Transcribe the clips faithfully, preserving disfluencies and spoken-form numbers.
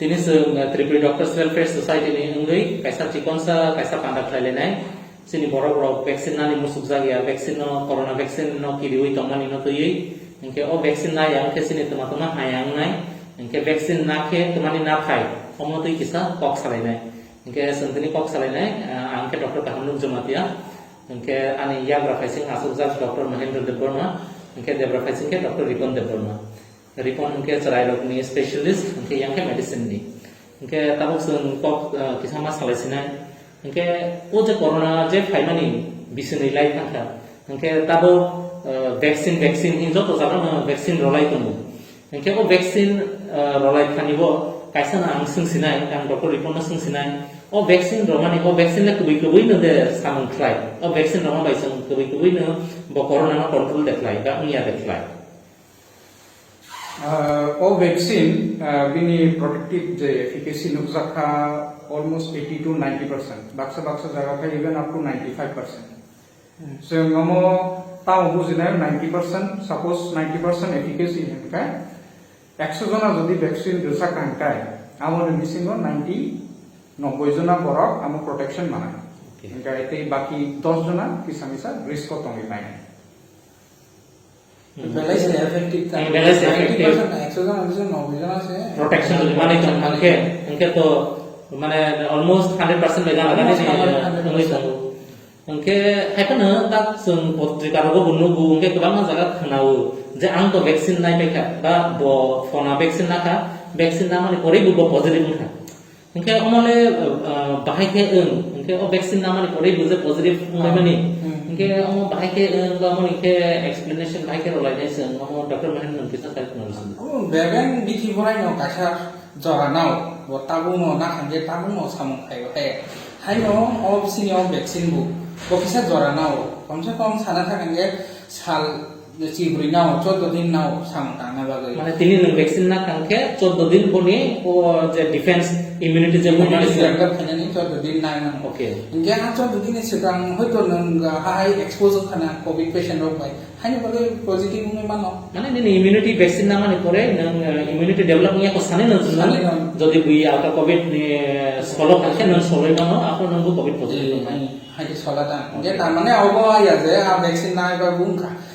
Tini chwng, eh, Tripuri Doctors Welfare Society ni wngwi kaisa chikonsa, kaisa panda khlai lainai. Chini borok rok vaccine nani musuk jak ya, vaccine no, corona vaccine no kiriwi tongmani no twiwi. Hinkhe o vaccine na ya hinkhe chini twma twma haya wngnai. Hinkhe vaccine na khe twmani na phai, omo twi kisa kok salainai. Hinkhe chwng tini kok salainai, eh, ang khe Doctor Kaham Nukjoma Tiya. Hinkhe ani yagra phaising achukjak Doctor Mahendra Debbarma. Hinkhe debra phaising khe Doctor Ripon Debbarma. Ripon hinkhe chwrairokni specialist, hinkhe yang khe medicine ni. Hinkhe tabuk chwng kok, ah, kisa ma salai sinai. Hinkhe o je corona je phaimani bisingni lai thangkha. Hinkhe tabuk, ah, vaccine, vaccine hin joto jagano vaccine rolai tongo. Hinkhe o vaccine, ah, rolai thani bo kaisa no ang swng sinai, ang Doctor Ripon no swng sinai. O vaccine romani, o vaccine le kwbwi kwbwi no de samung khlai. O vaccine roma bai chwng kwbwi kwbwi no bo corona no control de khlai, ba wngya de khlai. Ah, o vaccine, ah, bini protective je efficacy nukjakha almost eighty to ninety percent. Baksa baksa jaga khe even up to ninety-five percent. Hmm. Chwng omo tamo bujinai ninety percent, suppose ninety percent efficacy hinkhe ekso jona jodi vaccine rwchak kha hinkhe, amoni bisingo ninety, nobboi jona borok amo protection manai. Okay. Hinkhe tei baki dos jona kisa misa risk o tongwi painai. Hmm. Belai se effective ta. Hmm, belai se effective. Ninety percent, ekso jona bisingo nobboi jona se protection jodi manwi tong kha, hinkhe, hinkhe to mane almost hundred percent bai gana gani. Almost ni, hundred percent. Wngwi tongo. Hinkhe haiphano tak chwng potrika rogo bo nugo, hinkhe kwbangma jaga khwnao je ang to vaccine nai paikha, ba bo phona vaccine nakha, vaccine namani porwi bo, bo positive wngkha. Hinkhe omo le, ah, bahai khe wng, hinkhe o vaccine namani porwi bo je positive wnglaimani. Hmm. Hinkhe omo bahai khe wng, ba omo hinkhe explanation bahai khe rwlainai chwng, omo Doctor Mahendra nwng kisa sai khwna rwsidi. Omo bebeng bithi borai no kaisa jora nao, bo tabuk no nakhang khe tabuk no samung khai bo khe. Haino o bisi ni o vaccine bo, bo kisa jora nao, kom se kom sana thang khe sal Chibrwi nao, choddo din nao samung tangna bagwi. Mane tini nwng vaccine na kang khe choddo din boni o je defense immunity je immunity building up khainani choddo din nang nang. Okay. Hinkhe ha choddo din ni swkang hoito nwng, ah, hai expose khana covid patient rok bai. Haini bagwi positive wngwi mano. Mane nini immunity vaccine na mani pore nwng, ah, immunity develop wngya ko sani nwng. Sani nwng. Jodi bui auto covid ni solo kha khe nwng soloi mano, aphuru nwng bo covid positive wngnai. Hmm, hai khe sola ta. Okay. Hinkhe tar mane abo ya je a vaccine na eba wngkha.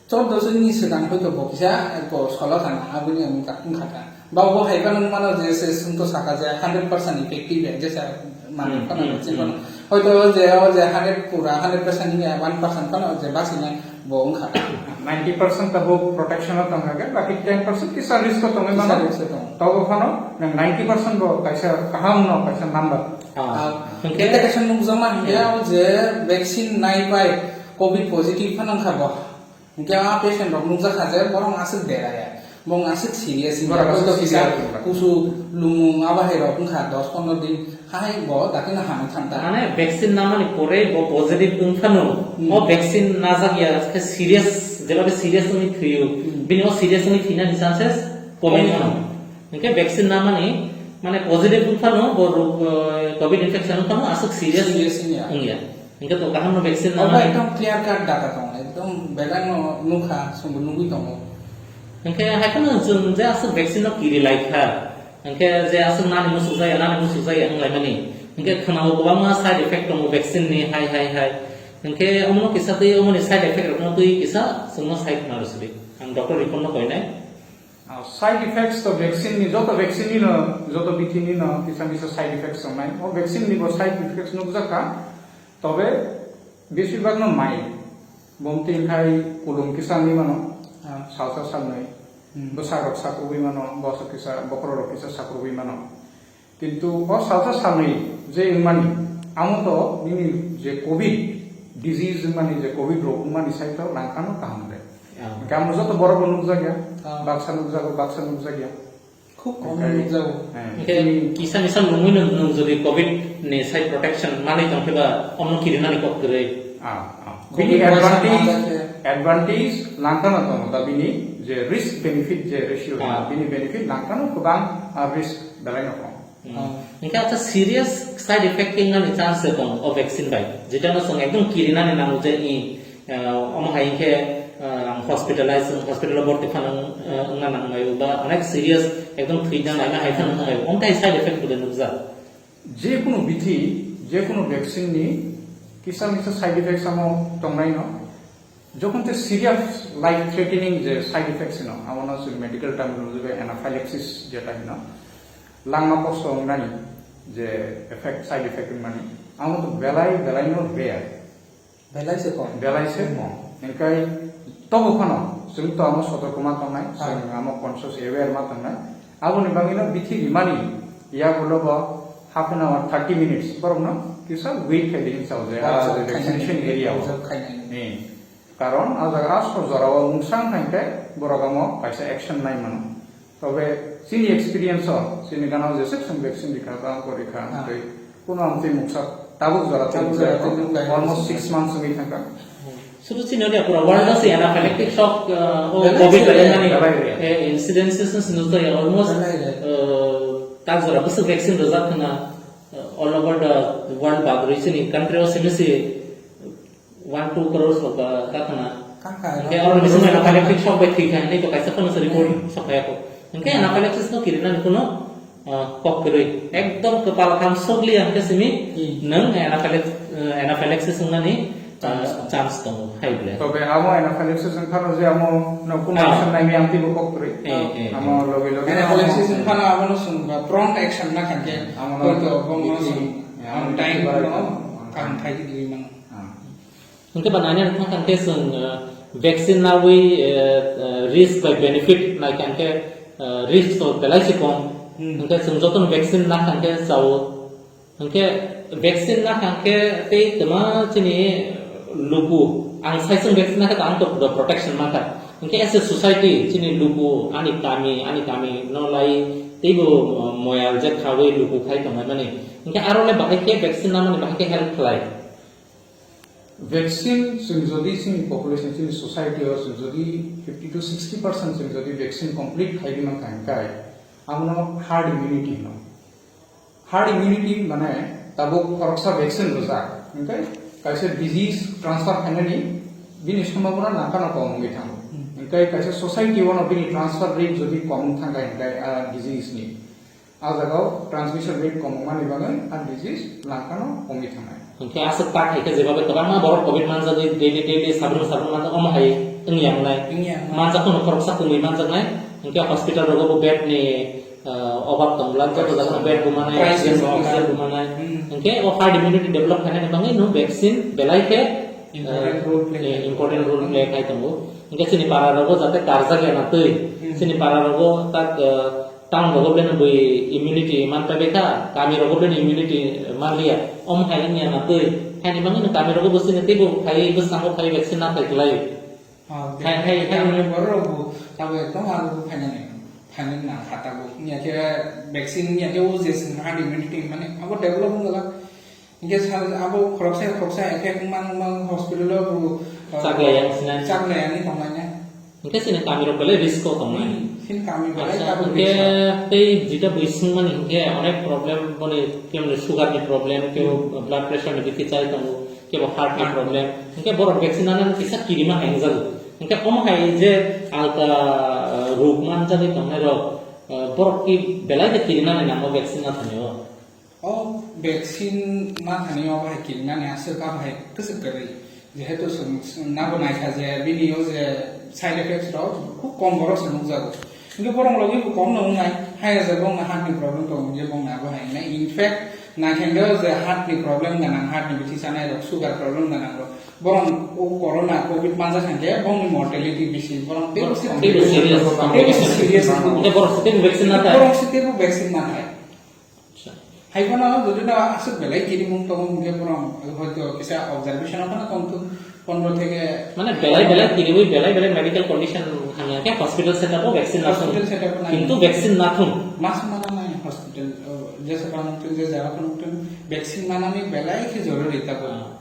Choddo jonni swkang hoito bo kisa, eh, ko solo thang, aboni wngkha, wngkha ta. Ba bo hai phano wngmano je se chwng to saka je hundred percent effective ya, jesa manwi Hmm, phano hmm, chini hmm. Phano. Hoito je, o je hundred pura, hundred percent ni one percent phano je basinai bo wngkha ta. Ninety percent ta bo protection o tongkha khe, baki ten percent kisa risk o tongwi mano. Kisa risk o tongo. Tobo phano nang ninety percent bo kaisa kaham no kaisa number. Ah. Ah, Hinkhe kaisa nukjakma hinkhe Yeah. O je vaccine nai bai covid positive phano wngkha bo. Hinkhe a patient rok nukjakha je borok aswk deraya, borok aswk serious hinkhe Borok aswk boito kisa serious. Kusu lumung abo hai rok wngkha dos pondro din hai bo dakti no hamwi thangkha. Mane vaccine namani pore bo positive wngphano, Hmm. O vaccine najak ya khe serious, jeba khe serious wngwi thwio, Hmm. Bini o serious wngwi thwinani chances komwi Komwi thano. Thano. Hinkhe vaccine namani mane positive wngphano bo rog, eh, covid infection wngphano aswk serious Serious wngya. Wngya. Hinkhe to kaham no vaccine Obo namani. Ekdom clear cut data tongo, ekdom belai no nukha, chwngbo nugwi tongo. Hinkhe haikheno chwng je aswk vaccine no kiri lai kha, hinkhe je aswk nani musuk jaya, nani musuk jaya wng lai mani. Hinkhe khwnao kwbangma side effect tongo vaccine ni hai hai hai. Hinkhe omono kisa twi omoni side effect rokno twi kisa chwngno sai khna rw sidi. Ang doctor report no koinai. Ah, side effects to vaccine ni, joto vaccine ni no, joto bithi ni no kisa misa side effects tongnai. O vaccine ni bo side effects nukjak kha, tobe besibak no mild. Bomti khai kulum kisa ni mano, Ah. Salsa salnai. Hmm. Bwsarok sakrubui mano, boso kisa, bokhorok kisa sakrubui mano. Kintu o salsa salnwi je wngmani, amo to nini je covid disease wngmani, je covid rok wngmani sai to langkano kaham de. Ah. Hinkhe amo joto borok bo nukjakya, Ah. Baksa nukjago, baksa nukjakya. Khub kom Hinkhe, nukjago. Eh, Hinkhe chini kisa misa nungwi nwng, nwng jodi covid ni sai protection manwi tongkhe ba omno kirinani kok kwrwi. Ah, ah. Covid Bini poisa advantage, manjakhe. Advantage langkano tongo da bini je risk benefit je ratio, Ah. Bini benefit langkano kwbang, ah, risk belai no kong. Hmm. Oh. Hinkhe acha serious side effect khe wngnani chance se tong o vaccine bai. Jeta no chwng ekdom kirinani nango je i, ah, omo hai hinkhe, Ah, ang hospitalize, hospital o borti phano, ah, wngna nangmai ba onek serious, ekdom thwina laina hai phano wngmai, omtai side effect bo nukjak. Je kono bithi, je kono vaccine ni kisa misa side effects amo tongnai no. Jokhon te serious life threatening je side effects no, amo no chwng medical term lo je anaphylaxis jeta hino. Langma kosto wngnani je effect, side effect wngmani, amo to belai belai no rare. Belai se kom. Belai se kom. Engkai tobo phano chwng to amo sotorko ma tongnai, Ah. chwng amo conscious aware ma tongnai. Aboni bagwi no bithi rimani yagulo bo half an hour, thirty minutes borok no kisa wait khai di hinsa je, ah, Observe je vaccination khainai. Area o. Observe khainai. Ni. Karon a jaga aswk jora o mungsang khai khe borok amo kaisa action nai mano. Tobe chini experience o, chini gana o jesuk chwng vaccine rikha, tamo kori kha, Ah. tei kuno amtwi muksa tabuk jora Tabuk tei jora tei nukha. Almost six months wngwi thangkha. Suru chini odi pura world no se anaphylactic shock, uh, o Belai covid se, belai mani, belai se. Eh, incidences no sinu jaya almost, Belai se. uh, tak jora bwswk vaccine rwjak khna, uh, all over the world bagwi chini country o simi si one two crores rok ba ka khna. Kangkha. Hingke oro bising anaphylactic shock bai thwi kha hinwi to kaisa phano se report sok phai kho. Hingke anaphylaxis no kirina ni kuno, ah, kok kwrwi. Ekdom kwpal kham sokliya hingke simi Hmm. nang anaphylax-, eh, anaphylaxis wngnani, ah, Chance. Chance tongo hai ble. Tobe amo anaphylaxis wngkha no je amo no kuno Ah. action nai mi amtwi bo kok kwrwi. Eh, eh, Amo loge loge. Anaphylaxis wngkha no amo no chwng ba prompt action na kha khe. Amo no Hoito bo mo bithi, chwng amo ang no time bithi barai no kha. kaham khai di mano. Ah. Hingke ba nani thang thang ke sung, eh, vaccine nawi, eh, eh, risk by benefit nai kang ke, eh, risk to belai si kom. Hmm. Hingke sung joto no vaccine na kang ke sao. Hingke vaccine na kang ke tei tama chini luku ang sai sung vaccine na ke ang to protection ma kha. Hingke as a society chini luku ani kami, ani kami no lai tei bo, eh, moyal je khawi luku khai tong mani. Hingke aro le bahai ke vaccine na mani bahai ke help khlai. Vaccine chwng jodi chini population, chini society o chwng jodi fifty to sixty percent chwng jodi vaccine complete khai di mankha hingkai, abono herd immunity hino. Herd immunity mane tabuk khoroksa vaccine rwjak hingkai kaisa disease transfer khainani bini sombhabona nangkhano kom wngwi thango. Hingkai kaisa society o no bini transfer rate jodi kom wng thangkha hingkai a disease ni, a jagao transmission rate kom wngmani bagwi a disease langkhano komwi thangnai. Hingke aswk tak hai khe jeba bai kwbangma borok covid manjagwi daily daily sabrum sabrum manjak omo hai wngya wngnai. Wngya wngnai. Manjak phano khoroksa kwmwi manjaknai. Hingke hospital rogo bo bed ni, ah, obab tong bla joto jaga bed bo manai, Crisis oxygen bo, wngkha. Oxygen bo manai. Hmm. Hingke o herd immunity develop khainani bagwi no vaccine belai khe, Important ah, role play eh, khai. Important role play khai tongo. Hingke chini para rogo jate karjak ya na twi. Hmm. Chini para rogo tak, ah, Town rogo bini bui immunity man pai bai kha, kami rogo bini immunity man liya. Om hai wngya na twi. Haini bagwi no kami rogo bo sini teibo phai bwskango phai vaccine na phai kwlai. Ah, Hai, hai, hai. Kami borok bo tabo ekdom abo bo phainani, phainani nang kha tabo. Nya khe vaccine nya khe o je sing herd immunity mane abo develop wng gala. Hingke sa-, abo khoroksa khoroksa effect mang mang hospital o bo, ah, Chaklai yang sinai. Chaklai yang ni tongnai na. Hingke sini kami rok belai risk o tongnai. Hmm, sini kami belai Acha, tabuk hingke risk. tei jita bui singmani hingke onek problem boni kemle sugar ni problem, kebo blood pressure ni bithi chai tongo, kebo heart ni Heart. Problem. Hingke borok vaccine nana kisa kirima hai wngjago. Hingke omo hai je alka, ah, rok manjagwi tongnai rok, ah, borok ki belai khe kirinani nango vaccine na thani o. O vaccine ma thani o bahai kirinani aswk a bahai kwchwk kwrwi. Jehetu chwng, chwng nabo naikha je bini o je side effects rok khub kom borok se nukjago. Hingke borok logi bo kom no wngnai, hai je bongni heart ni problem tong je bongni abo hai wngnai. In fact, naikha hingke o je heart ni problem ganang, heart ni bithi chanai rok, sugar problem ganang rok, borok o corona, covid manjak hingke bongni mortality bisi, borok teibo se Teibo serious. Teibo serious. Hingke borok se teibo vaccine na thai. Borok se teibo vaccine na thai. Hai phano jodi no aswk belai kirimung tongo hingke borok hoito kisa observation o phano tongthok pondro theke. Mane belai belai kiriwi belai belai medical condition hamya khe hospital setup o vaccine na thung. Hospital setup o nai. Kintu vaccine na thung. Mas mana nai hospital, o, jesa phano thung, je jaga phano thung, vaccine manani belai khe jorori tabuk.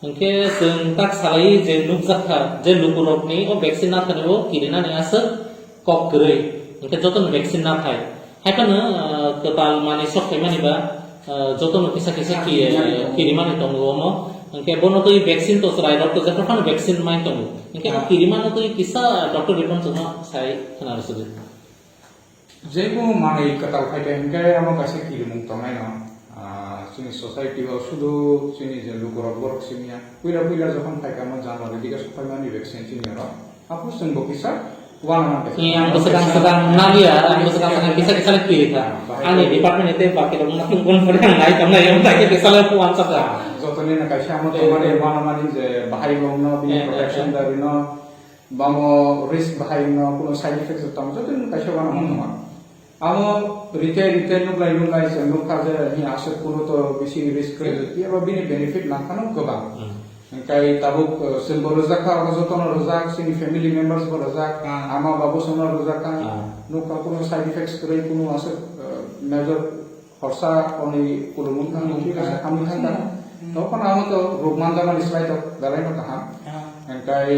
Hingke chwng tak salai je nukjak kha je lukurokni o vaccine na thani o kirinani aswk kok kwrwi. Hingke jotono vaccine na thai. Haiphano, ah, kwtal manwi sok phaimani ba, ah, jotono kisa kisa ki-, ah, kirimani tongo omo. Hingke bono twi vaccine to chwrai rok to jefra phano vaccine mai tongo. Hingke Ah. Kirima no twi kisa doctor report chwngno sai khna rwsidi. Jekunu manwi kwtal phaikha hingke amo kaisa kirimung tongnaino. Ah, chini society o sudu chini je lukurok borok simiya. Puila puila jokhon phaikha mo January dike sokphaimani vaccine chini oro. Hapo chwng bo kisa uanama kisa. Ni ang bwswk ang swkang naliya, ang bwswk ang swkang kisa kisa le twi kha. Bahai Ani khe department ni tei baki rok no tungkol pore ang nai tong nai, ang tai kisa le puan saka. Joto ni na kaisa amo Eh. tongmani uanamani je bahai rok no bini Eh, eh, protection eh. da rino, bamo risk bahai no kuno side effects tong joto ni kaisa uanama Hmm. tongma. Amo rite rite nuklai nuklai se nukha je hi aswk kuno to bisi risk Risk. khe eba bini benefit nangkhano kwbang. Hmm. Hingkai tabuk, eh, chwng bo rwjak kha, abo jotono rwjak, chini family members bo rwjak, Ah. ama babu sono rwjak kha, Ah. nukha kuno side effects kwrwi, kuno aswk, eh, major horsa oni kulumung thang, Hmm. nungki kasa hamwi thang kha. Hmm. Tokon amo to ruk manjamani slai to belai no kaham. Ah. Hingkai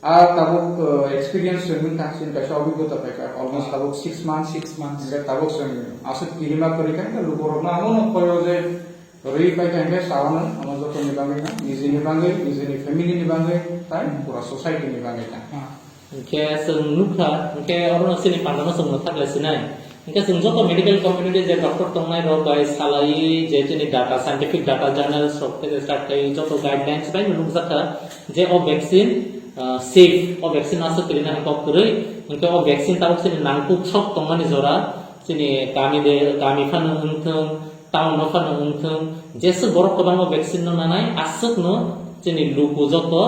a tabuk, eh, experience chwng wngkha, chini kaisa obigota paikha, almost Ah. tabuk six months. Six months. Hingkai tabuk chwng aswk kirima kwrwi kha, hingkai lukurokno amo no koyo je Rwi pai kha hingke sawana, amo joto ni bagwi na, nijini bagwi, nijini family ni bagwi, tai pura society ni bagwi ta. Ah. Hingke chwng nukha, hingke oro no chini panda no chwng mwthak le sinai. Hingke chwng joto medical community je doctor tongnai rok bai salai je chini data, scientific data journals rok khe start khai joto guidelines bai no nukjak kha je o vaccine, ah, safe, o vaccine aswk kwrwi nani kok kwrwi, hingke o vaccine tabuk chini nangkuk sok tongmani jora, chini kami de, kami phano wngthwng, town no phano wngthwng, jeswk borok kwbangma vaccine no nanai, aswkno chini luku joto,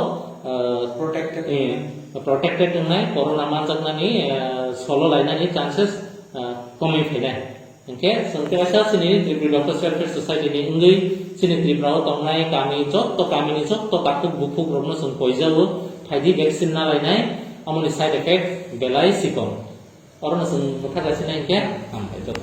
ah, Protected. eh, protected wngnai, corona manjaknani, ah, solo lainani chances, ah, komwi phainai. Hingke chwng teisa chini Tripura Doctors Welfare Society ni wngwi chini Tripura o tongnai kami joto kamini joto takhuk bukhuk rokno chwng poijao phaidi vaccine nalainai, amoni side effect belai sikon. Orono chwng bwthak lai sinai hingke hambai joto.